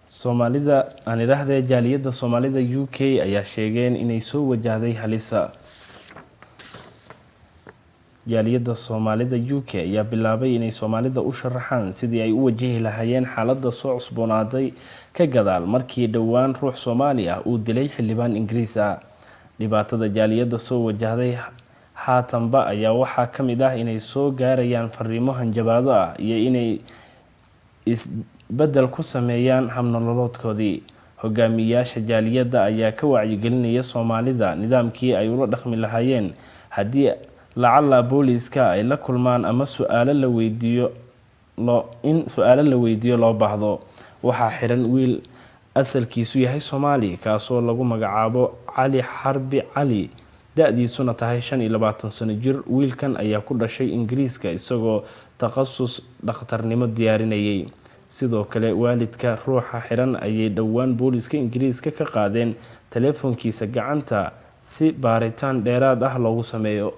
Soomaalida aan idhaahdee, jaaliyadda Soomaalida UK ayaa sheegeen inay soo wajahday halisa. Jaaliyadda Soomaalida UK ayaa bilaabay inay Soomaalida u sharaxaan sidii ay u wajihi lahaayeen xaaladda soo cusboonaaday ka gadaal markii dhowaan ruux Soomaali ah uu dilay xildhibaan Ingiriis ah. Dhibaatada jaaliyadda soo wajahday haatanba ayaa waxaa ka mid ah inay soo gaarayaan fariimo hanjabaado ah iyo inay isbeddel ku sameeyaan habnololoodkoodii. Hogaamiyayaasha jaaliyadda ayaa ka wacyigelinaya Soomaalida nidaamkii ay ula dhaqmi lahaayeen haddii lacala booliiska ay la kulmaan ama su-aalo la weydiiyo in su-aalo la weydiiyo loo baahdo. Waxaa xiran wiil asalkiisu yahay Soomaali, kaasoo lagu magacaabo Cali Xarbi Cali, da-diisuna tahay 25 sano jir. Wiilkan ayaa ku dhashay Ingiriiska isagoo takhasus dhakhtarnimo diyaarinayay. Sidoo kale waalidka ruuxa xiran ayay dhowaan booliiska Ingiriiska ka qaadeen teleefonkiisa gacanta si baaritaan dheeraad ah loogu sameeyo.